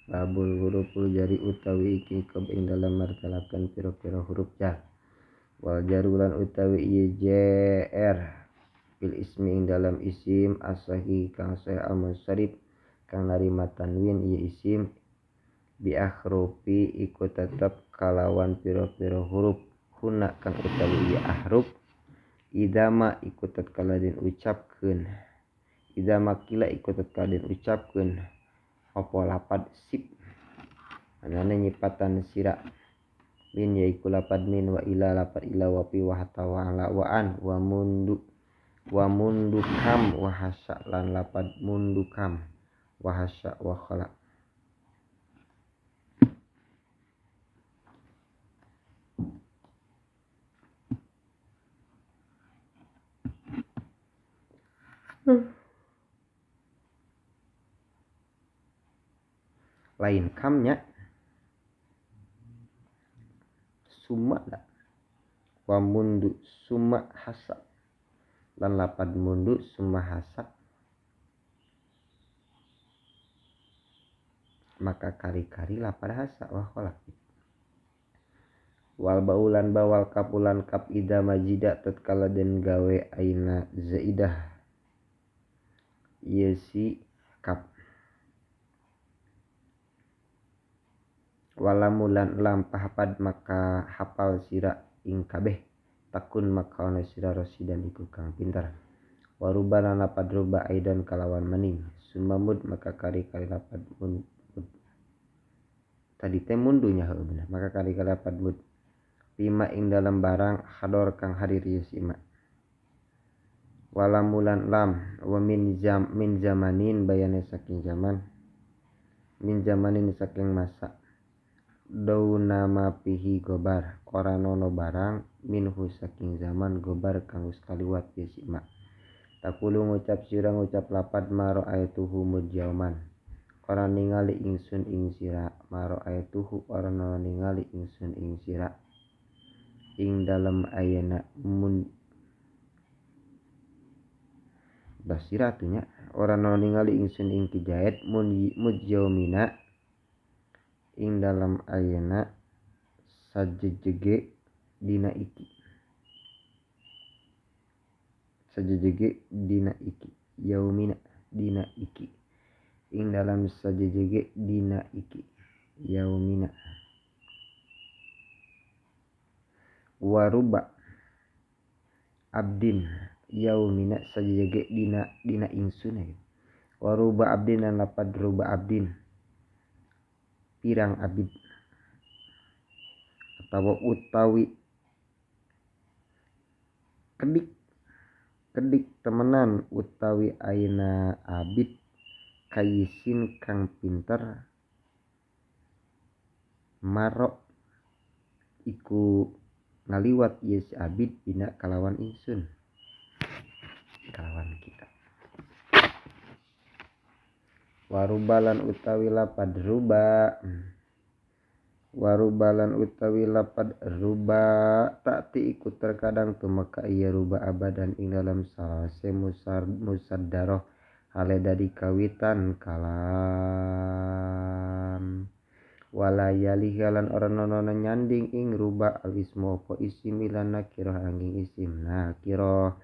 Babul huruful jari utawi iki keb ing dalem martelaken pira-pira huruf jar. Wal jarulan utawi ieu jr fil ismi ing dalam isim as-sahih kang sahih al-munsharif kang narima tanwin ieu isim bi ahrufi iku tetep kalawan pira-pira huruf huna kang utawi ieu ahruf idama iku tatkala den ucapkeun idama kila iku tatkala den ucapkeun apa lapad sip anane nyipatan sira min yaiku lapad min wa ila lapad ila wa pi wa hatta wa ala wa an wa mundu wa mundukam wa hasa lan lapad mundukam wa hasa wa khala. Lain kamnya summa da wa mundu summa hasa lan lapad mundu summa hasa maka kari-kari lapad hasa wa khala. Wal baulan bawal kapulan kap ida majida tatkala den gawe aina zaidah ieu si kap walamulan lam pahapad maka hafal sira ing kabeh takun maka ana sira rosidan iku kang pintar. Warubana lapad ruba aidan kalawan maning sumamud maka kari-kari lapad mud tadi teh mundunya heuh bener maka kari-kari lapad mud lima ing dalam barang hador kang hadir ieu si ma. Walamulan lam wa min jam min zamanin bayane saking zaman min zamanin saking masa dauna mapihi gobar ora nono barang minhu saking zaman gobar kang wis kaliwat ieu si ma. Takulu ngucap sira ngucap lapad maro aituhu mujauman ora ningali ingsun ing sira maro aituhu ora nono ningali ingsun ing sira ing dalem ayeuna mun basira atuh nya ora nono ningali ingsun ing kijait mun mujaumina ing dalam ayeuna sajejege dina iki sajejege dina iki yaumina dina iki ing dalam sajejege dina iki yaumina. Waruba abdin yaumina sajejege dina dina ingsun ya. Waruba abdin lan lapad ruba abdin pirang abid atau utawi kedik kedik temenan utawi aina abid kayisin kang pinter marok iku ngaliwat ieu si abid dina kalawan ingsun kalawan kita. Warubalan utawi lapad ruba warubalan utawi lapad ruba takti iku terkadang tumeka ieu ruba abadan ing dalam salase musaddaroh hale dari kawitan kalam walayali halan ora nono nyanding ing ruba al ismu apa isim lan nakirah angin isim nakirah.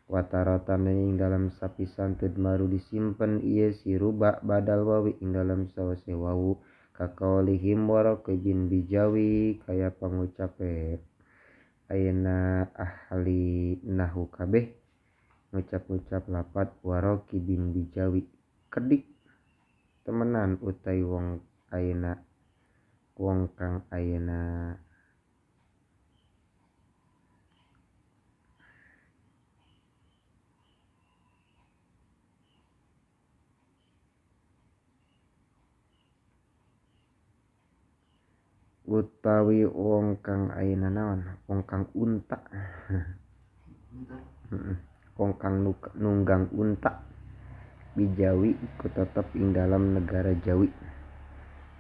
Wataratan ing dalam sapisan tudmaru disimpen ieu si ruba badal wawi ing dalam sawase wawu kakaulihim waraqibin bijawi kaya pangucape ayeuna ahli nahu kabeh ngucap-ngucap lapad waraqibin bijawi kedik temenan utai wong ayeuna wong kang ayeuna utawi wong kang ayeuna naon wong kang unta wong kang nunggang unta bijawi iku tetep ing dalam negara Jawi.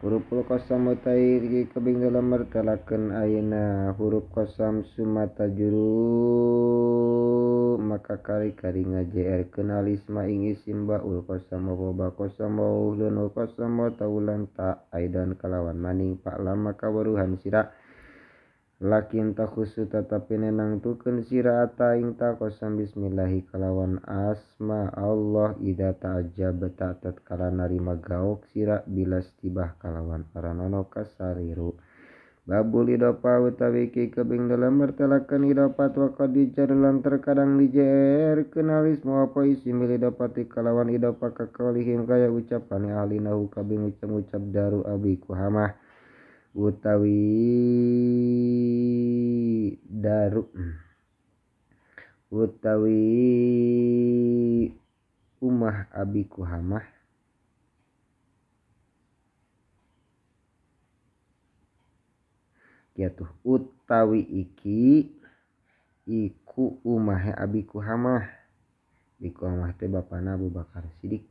Huruful qasam utawi iki kebing dalam mertelakeun ayeuna huruf qasam sumata jurur maka kari-kari ngajeerkeun alisma ing isim baul qasam wa ba qasam wa ulun qasam wa taulan ta aidan kalawan maning pak lama kaweruhan sira lakin takhusu tetapi nenangtukeun sira ata ing ta qasam bismillahi kalawan asma Allah ida ta'ajjabta tatkala narima gaok sira bila istibah kalawan aranana kasariru. Babul idopa utawi iki kebing dalam mertelakeun idofat wa qad dijar lan terkadang dijerkeun alismu apa isim bil idofati kalawan idofa kakaulihim kaya ucapane ahli nahu kabing ucap-ucap daru abi kuhamah utawi daru utawi umah abi kuhamah kiatuh utawi iki iku umahe abi kuhamah. Abi kuhamah teh bapana Abu Bakar Siddiq.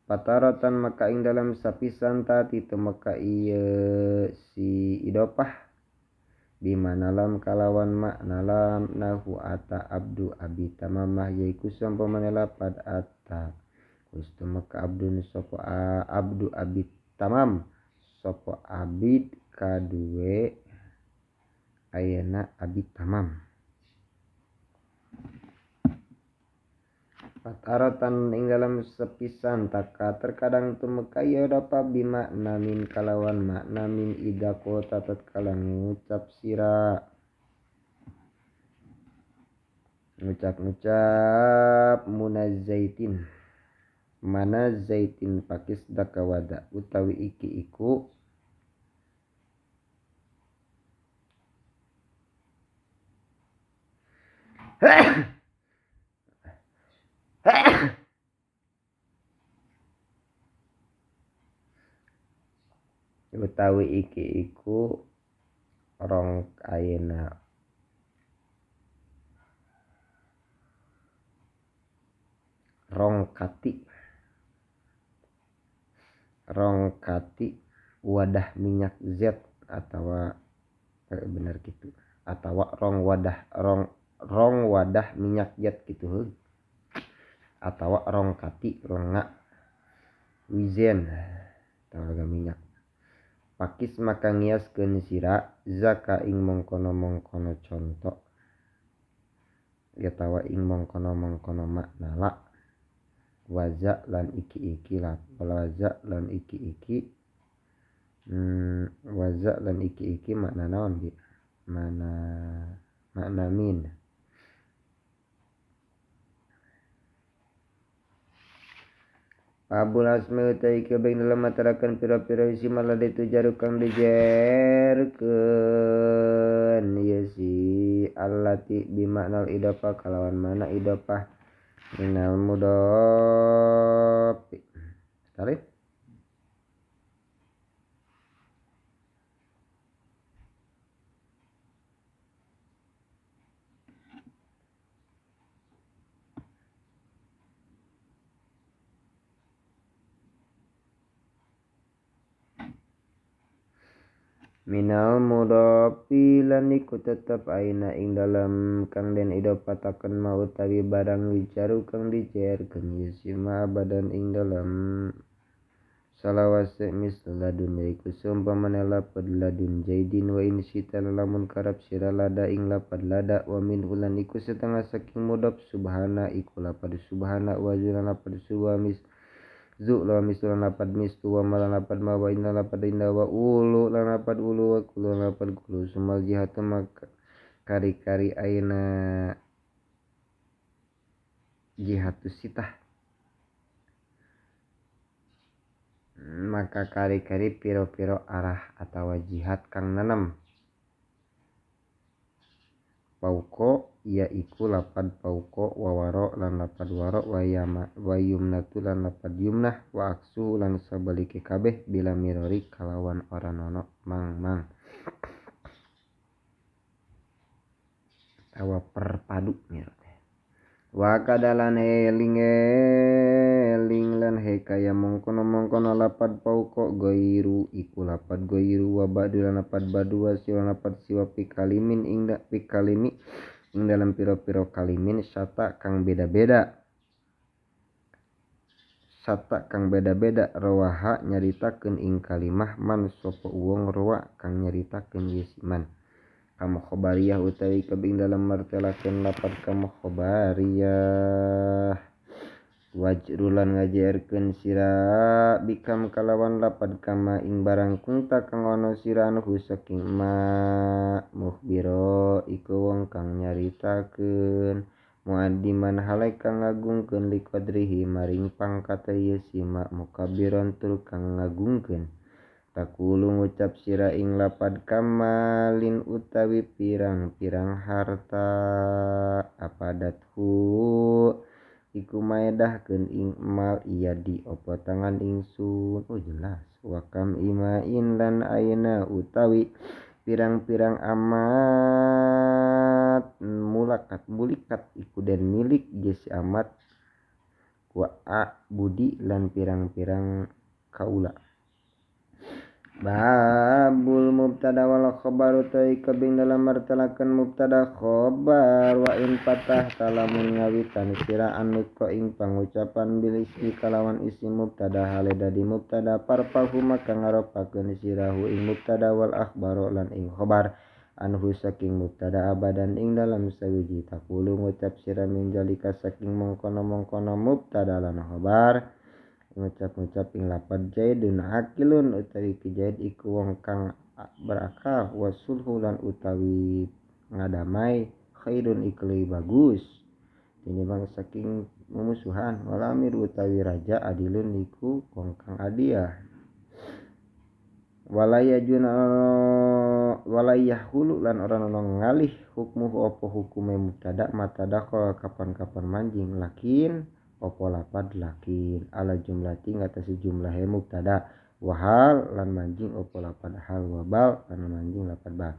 Pataratan maka ing dalam sapisan tati tumeka ieu si idopah bimana lam kalawan makna lam nahu ata abdu abi tamamah yaiku sampamane lapad ata wis tumeka abdun sapa abdu abi tamam sapa abid kadue ayana abi tamam. Pataratan ing dalam sepisan taka terkadang tumeka ieu dapat bimakna min kalawan makna min ida kota tatkala ngucap sira ngucap-ngucap munazzaitin mana zaitin pakis dakawada utawi iki iku utawi iki iku rong ayeuna rong kati wadah minyak Z atau bener gitu atau rong wadah minyak jet gitu heuh atau rong kati rongga wizen atau minyak pakis maka ngiaskeun sira zaka ing mongkono-mongkono conto yatawa ing mongkono-mongkono makna la waza lan iki-iki la waza lan iki-iki waza lan iki-iki makna naon bi mana makna min. Abul asmi utai kebeng dalam matarakan pira-pira isi malah ditujaru kang dijerkeun ieu si allati bimaknal idafah kalawan mana idafah minal mudhofi. Tarik. Minal mudhofi lan iku tetep aina ing dalem kang den idopataken ma utawi barang wicaru kang dijerkeun yusima badan ing dalem salawase misladun yaiku seumpamane lapad ladun jaidin wa in sita lamun karep sira lada ing lapad lada wa min ulan iku setengah saking mudhof subhana iku lapad subhana wa zulan lapad suwamis zu la mislan lapad mistu wa malan lapad ma wa inna lapad inna wa ulu lan lapad ulu wa kulu lapad kulu sumal jihatu maka kari-kari aina jihatu sitah maka kari-kari piro-piro arah atawa jihad kang nanem pauko yaiku lapad pauko wawaro lan lapad waro wayama wayumnatu lan lapad yumnah wa aksu lan sabalike kabeh bila mirori kalawan ora nono mang-mang tawa perpadu miro teh wa kadalan eling eling lan hekaya mongkono-mongkono lapad pauko goiru iku lapad goiru wa badu lan lapad badu wa siwa lapad siwa pikalimin ing pikalimi ing dalam pira-pira kalimin sata kang beda-beda sata kang beda-beda rawaha nyaritakeun ing kalimah man sapa wong rawa kang nyaritakeun ieu siman kam khabariyah utawi kabing dalam martelakeun lapad kam khabariyah wajrulan ngajerkeun sira bikam kalawan lapad kama ing barang kunta kang ana sira anhu saking ma mukhbiro iku wong kang nyaritakeun muaddiman hale kang ngagungkeun liqadrihi maring pangkate ieu si ma mukabbiron tur kang ngagungkeun takulu ngucap sira ing lapad kamalin utawi pirang-pirang harta apadathu iku maedahkeun ing mal iya di opo tangan ingsun. Oh jelas wakam imain lan ayeuna utawi pirang-pirang amat mulakat mulikat iku den milik jesi amat wa a budi lan pirang-pirang kaula. Babul mubtada wal khabar utawi kabing dalam martelakeun mubtada khabar wa in patah talamun ngawitan sira anut ing pangucapan bil ismi kalawan isim mubtada hale dadi mubtada parpahu maka ngaropakeun sirahu ing mubtada wal akhbaro lan ing khabar anhu saking mubtada abadan ing dalam sawiji takulu ngucap sira min jalika saking mongkono-mongkono mubtada lan khabar ngucap-ngucap ing lapad jaidun akilun utawi ki jaid iku wong kang berakal wasulhu lan utawi ngadamai khairun iku leuwih bagus tinimbang saking mumusuhan wal amir utawi raja adilun iku wong kang adiah walayajuna walayahulu lan ora ana ngalih hukmuhu apa hukume mubtada mata dakol kapan-kapan manjing lakin opo lapad lakin ala jumlati ngatasi jumlahe mubtada wahal lan manjing opo lapad hal wabal lan manjing lapad bal.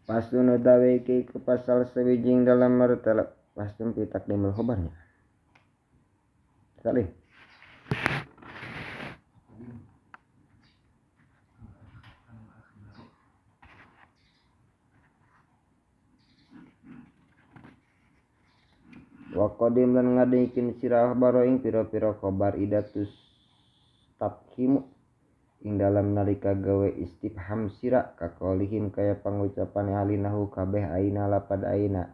Pasun utawi iki ku pasal sawijing dalam martala pasun fi taqdimul khabarnya salih. Wa qadim lan ngadengkeun sira akhbaro ing pira-pira khabar idatus tabhimu ing dalam nalika gawe istifham sira kaqaulihim kaya pangucapan ahli nahu kabeh aina lapad aina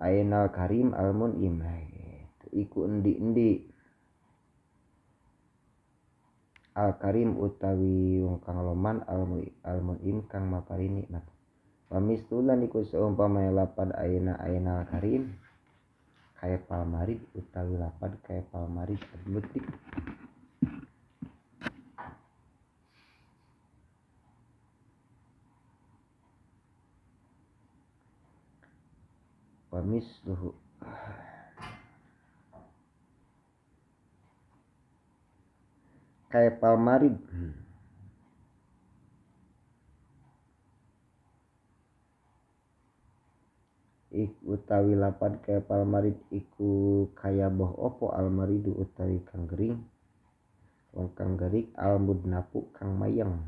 ainal karim al mun'im iku endi-endi al karim utawi wong kang loman al mun'im kang maparini nikmat. Wa mislulan iku seumpama lapad aina ainal karim kaya palmarid utawi lapad kaya palmarid al-mutlik. Wa misluhu kaya palmarid utawi lapad kaya palmarid iku kaya boh opo almaridu utawi kang gering wong kang gerik almudnapu kang mayang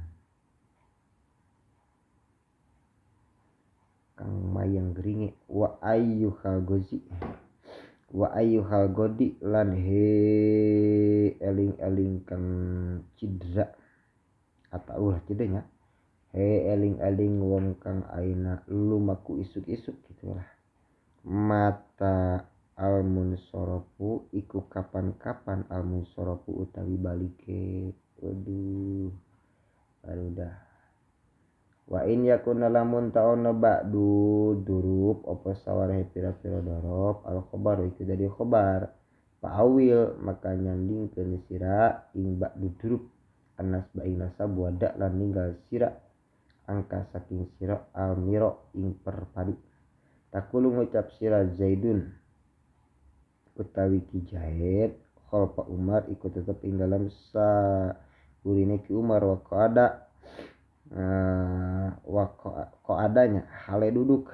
geringe wa ayyuhal gozi wa ayyuhal godi lan he eling-eling kang cidra atau ulah cidanya he eling-eling wong kang aina lumaku isuk-isuk gitulah. Mata almunsorofu iku kapan-kapan almunsorofu utawi balike. Waduh barudah. Wa in yakuna lamun ta'ona ba'du durub apa sawarehe pira-pira dorob al khabar iku dadi khabar fa'awil maka nyandingkeun sira ing ba'du durub anas ba ing nasab wada lan ninggal sira angka saking sira almiro ing perpadu. Takulu ngucap sira Zaidun utawi ki Zaid khalfa Umar iku tetep ing dalam sa urine ki Umar wa qada wa qadanya hale duduk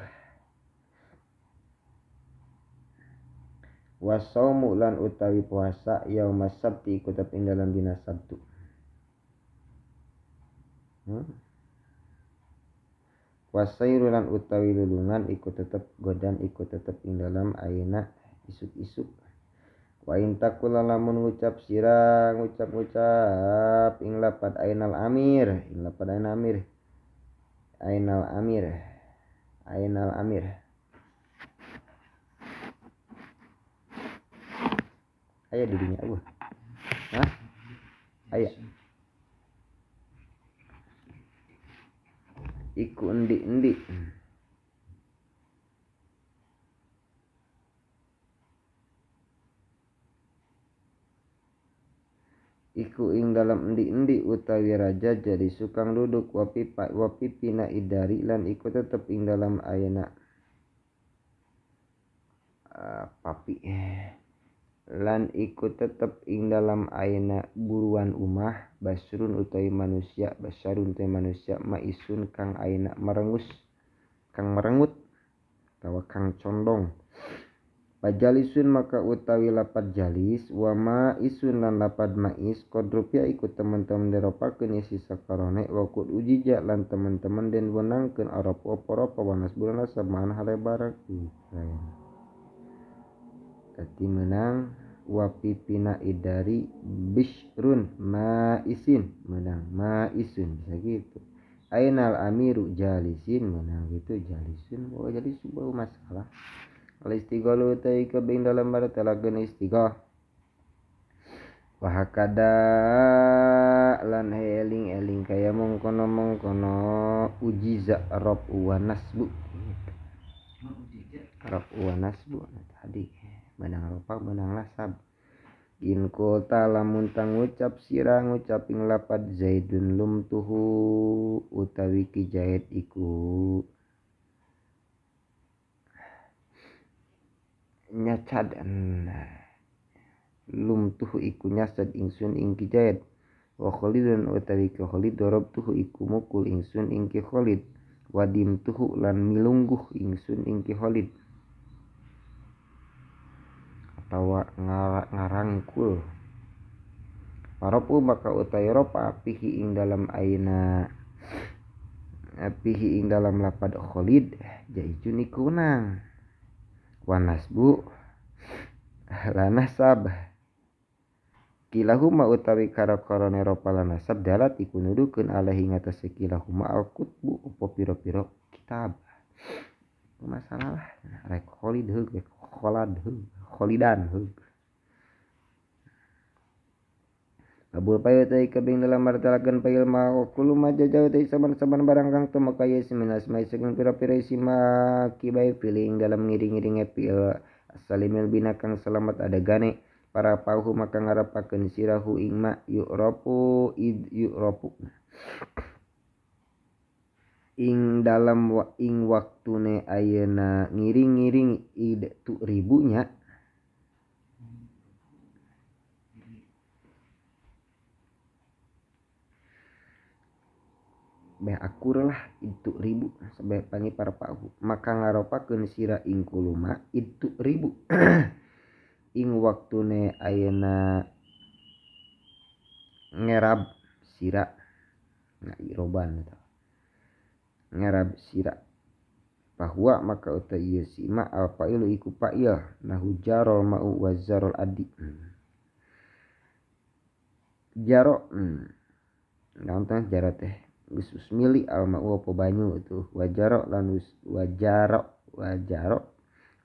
wa saumu lan utawi puasa yaumas sabti iku tetep ing dalam dina Sabtu. Wasairu lan utawi lulungan iku tetep godan iku tetep ing dalam ayeuna isuk-isuk. Wa in taqul lamun ngucap sira ngucap-ngucap ing lapad ainal amir ing lapad ainal amir ainal amir ainal amir aya dirinya eueuh. Hah? Aya iku endi-endi iku ing dalam endi-endi utawi raja jadi sukang duduk wapi pina idari lan iku tetep ing dalam ayana papi lan iku tetep ing dalam ayana buruan umah basrun utawi manusia basarun utawi manusia maisun kang ayana merengus kang merengut atawa kang condong. Pajalisun maka utawi lapad jalis wa maisun lan lapad mais kodrupia iku teman-teman deropakeun isi sakarone wa qud ujija lan teman-teman den wenangkeun arab apa-apa wanas bulan samaan hale bareng. Tadi menang wa pipina idari bishrun maisin menang maisun bisa gitu. Ainal amiru jalisin menang gitu jalisun oh jadi sebuah masalah. Al istighalu ta kabing dalam martalakeun istighah. Wa hakada lan eling-eling kaya mongkono-mongkono ujiza rab wa nasbu gitu. Rab wa nasbu tadi menang ropa menang nasab. In qulta lamun tangucap sira ngucap ing lapad zaidun lumtuhu utawi ki zaid iku nyacad lumtuhu iku nyasad ingsun ing ki zaid wa khalidun utawi ki khalid darabtuhu iku mukul ingsun ing ki khalid wadimtuhu lan milungguh ingsun ing ki khalid atawa ngarangkul. Paropu maka utai ropa pihi ing dalam aina pihi ing dalam lapad khalid jaijun iku nang wanasbu lanasab kilahuma utawi karo-karone ropa lanasab dalat iku nuduhkeun alaihi ngatasé kilahuma al-kutbu apa pira-pira kitab. Masalah lah rek khalid heug rek kholad heug kholidan heug. Abul payu teh kabing dalam martalakeun pail ma kullu ma jajau teh saban-saban barang kang tumeka ye siminas mai saking pira-pira sima kibai feeling dalam ngiring-ngiringe pil asalimil bina kang selamat adegane para pauhu maka ngarepakeun sirahu ing ma yu'rafu id yu'rafu ing dalam ing waktune ayeuna ngiring-ngiring id tu ribunya beh akur lah itu ribu sampai pangi para pahu maka ngaropakeun sira ing kuluma itu ribu ing waktune ayeuna ngerab sira nah iroban eta ngerab sira bahwa maka uta ieu si ma al failu iku fa'il nahu jarol ma'u wa zarol adi jaro naon teh jaro teh geus mili al ma'u apa banyu itu wajaro lan wajaro wajaro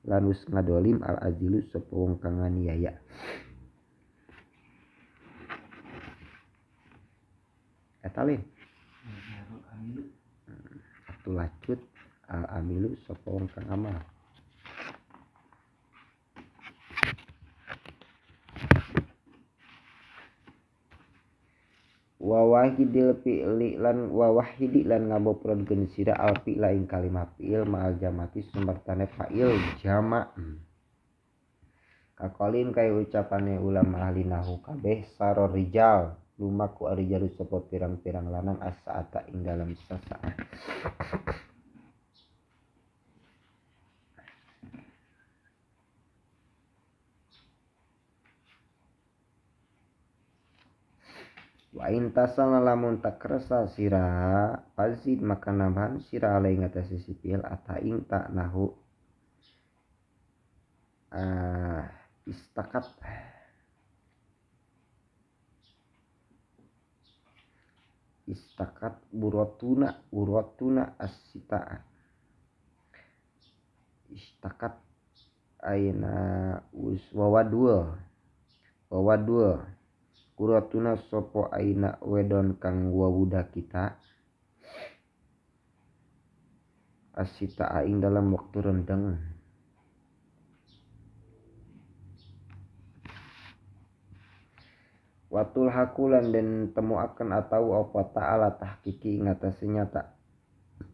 lan wis ngadolim al azilu sapa wong kang nganiaya eta lin atuh lacut al amilu sapa wong kang amal. Wawahidil fi'li lan wawahidi lan ngaboprodkeun sira al fi'la ing kalimah fi'il ma'al jamati sumertane fa'il jama. Kakolin kaya ucapane ulama ahli nahu kabeh saror rijal lumaku arijalu sapa pirang-pirang lanang as-saata ing dalam sasaat. Wa in tasala lamun takresa sira fazid maka nambahan sira alai ngatasi sipil ata ing tak nahu istakat istakat urotuna asita istakat aina us wawadul urotuna sopo aina wedon kang wawuda kita asita aing dalam waktu rendeng. Watul hakulan dan temu akan atau apa ta'ala tahkiki ngatasi nyata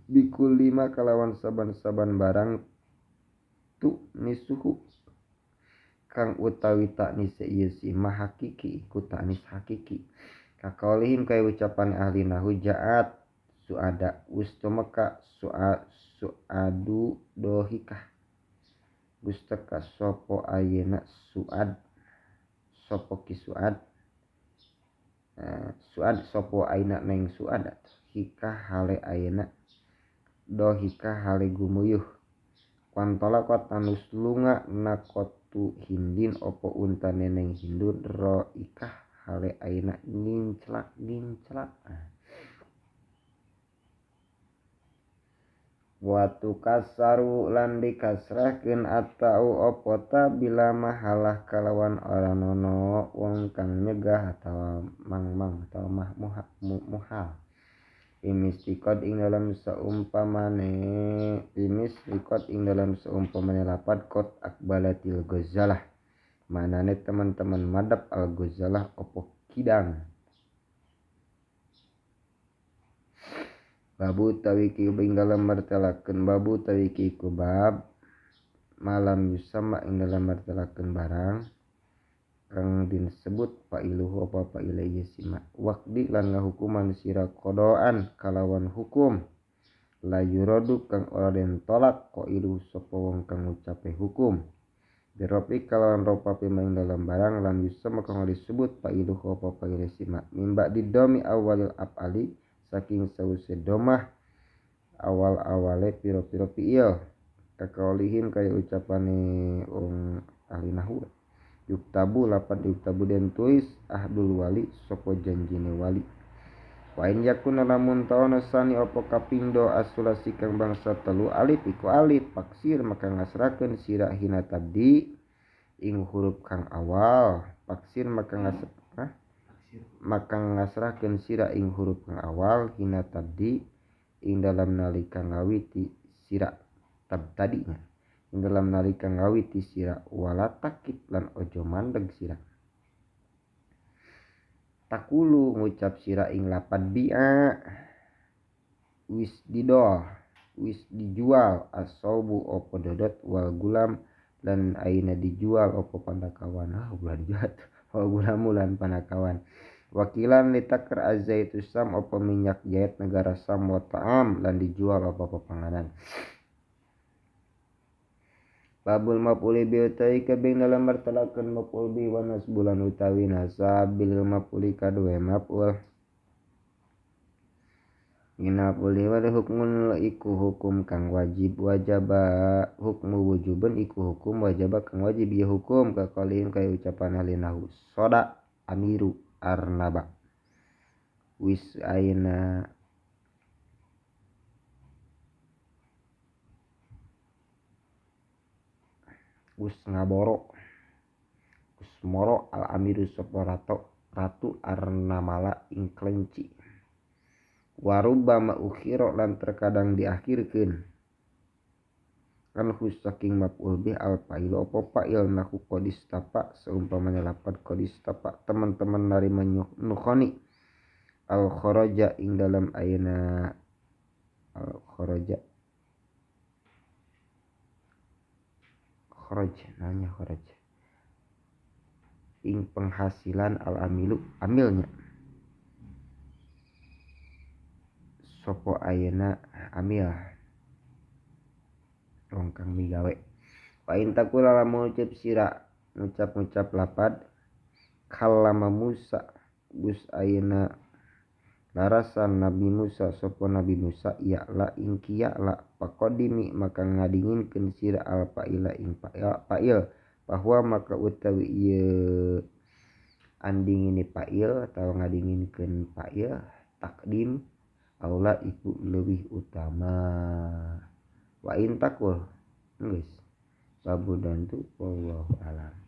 bikul lima kalawan saban-saban barang tu nisuhu kang utawi taknis ieu si mah hakiki iku taknis hakiki kakaulihim kaya ucapan ahli nahu jaat suada ustumeka suadu dohikah gusteka sopo ayeuna suad sopo ki suad suad sopo ayeuna neng suad hikah hale ayeuna dohikah hale gumuyuh wantala tanus lunga nakotu hindin opo unta neneng hindun roikah hale ayeuna nginclak watu kasaru lan dikasrahkeun atau opo ta bila mahalah kalawan ora nono wong kang nyegah atawa mangmang atawa muhal imistikot ing dalam seumpamane lapad kot akbalatil ghazalah manane teman-teman madap al ghazalah opo kidang. Babu tawiki ing dalam martelakeun babu tawiki ku bab malam yusama ing dalam martelakeun barang kang disebut fa'iluhu apa fa'ila ieu sima waqdi lan ngahukuman sira qadaan kalawan hukum la yuradu kang ora den tolak qailu sapa wong kang ngucape hukum biropi kalawan ropa pima ing dalam barang lam yusama kang disebut fa'iluhu apa fa'ila sima mimba didomi awalil af'ali saking sause domah awal-awale piro-piro fi'il kakaulihim kaya ucapane wong ahli nahwu yuktabu lapan yuktabu den tulis ahdul wali sopo janjine wali wa in yakun lamun taona sani opo kapindho asulasi kang bangsa telu alif iku alif paksir maka ngasrakeun sira hina tabdi ing huruf kang awal paksir maka ngasrahkeun sira ing huruf kang awal hina tabdi ing dalam nalika ngawiti sira tab tadinya ing dalam nalika ngawiti sira wala takib lan ojo mandeg sira takulu ngucap sira ing lapad bi'a wis didol wis dijual asobu opo dodot wal gulam lan aina dijual opo pandakawan ulah dijual wal gulamu lan panakawan wakilan litaker azaitu sam opo minyak jait negara sam wa ta'am lan dijual opo papanganan. Babul maf'uli bi utawi kabeh dalam martelakeun maf'ul bi wa nasbulan utawi nasab bil maf'uli kadue maf'ul Ina puli wa hukmun iku hukum kang wajib wajaba hukmu wujuban iku hukum wajaba kang wajib ya hukum kakalihim kaya ucapan ahli nahu soda amiru arnaba wis aina wis ngaboro wis moro al amiru sapa ratu arnamala ing kelenci warubama ukhira lan terkadang diakhirkeun anhu saking maf'ul bih al fa'il apa fa'il nahu qadistapa seumpamanya lapad qadistapa teman-teman narima nukhoni al kharaja ing dalam ayeuna al kharaja kharaj nanya kharaj ing penghasilan al amilu amilnya sopo ayeuna amil wong kang migawe wa in taqula lamun ucap sira ngucap-ngucap lapad kalama Musa bus ayeuna larasan Nabi Musa sapa Nabi Musa ya'la ing ya'la faqaddimi maka ngadinginkeun sira al fa'ila ing fa'il bahwa maka utawi ieu andingini fa'il atawa ngadinginkeun fa'il takdim aula iku leuwih utama wa in takul geus babu dantu wallahu alam.